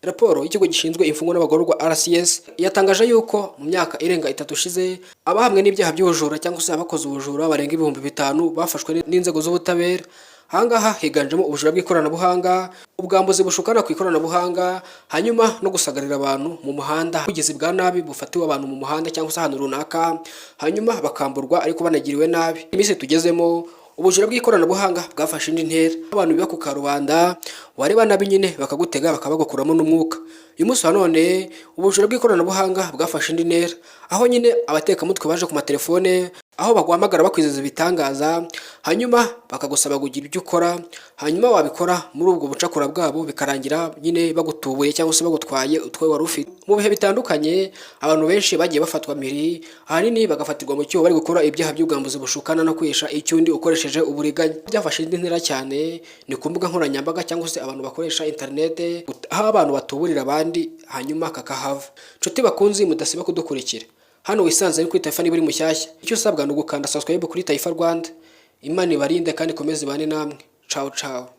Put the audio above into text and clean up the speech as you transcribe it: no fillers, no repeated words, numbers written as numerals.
Raporo y'ikigo gishinzwe imfungwa n'abagororwa RCS yatangaje yuko mu myaka irenga 3 ishize abahamwe n'ibyaha by'ubujura cyangwa se abakoze ubujura barenga 5000 bafashwe n'inzego z'ubutabera. Ahangaha higanjemo ubujura bw'ikoranabuhanga, ubwambuzi bushukana ku ikoranabuhanga, hanyuma no gusagarira abantu mu muhanda, ubugizi bwa nabi bufatiwe abantu mu muhanda cyangwa se ahantu runaka, hanyuma bakamburwa ariko banagiriwe nabi. Iminsi tugezemo, ubujura bw'ikoranabuhanga bwafashe indi ntera, abantu biba ku karubanda, wareba nabi nyine bakagutega bakabagukuramo n'umwuka. Uyu munsi wa none ubujura bw'ikoranabuhanga bwafashe indi ntera, aho nyine abatekamutwe baje ku matelefone, aho baguhamagara bakwizeza ibitangaza, hanyuma bakagusaba kugira ibyo ukora, hanyuma wabikora muri ubwo bucakura bwabo bikarangira nyine bagutubuye cyangwa se bagutwaye utwo wari ufite. Mu bihe bitandukanye abantu benshi bagiye bafatwa mpiri, ahanini bagafatirwa mu cyuho bari gukora ibyaha by'ubwambuzi bushukana no kwihisha icyundi ukoresheje uburiganya. Byafashe indi ntera cyane ni ku mbuga nkoranyambaga cyangwa se abantu bakoresha interinete, aho abantu batuburira abandi hanyuma kakahava. Nshuti bakunzi, mudasiba kudukurikira hano wisanze ni kuri Taifa. Niba uri mushyashya, icyo usabwa ni ugukanda subscribe kuri Taifa Rwanda. Imana ibarinde kandi ikomeze ibane namwe. Ciao ciao.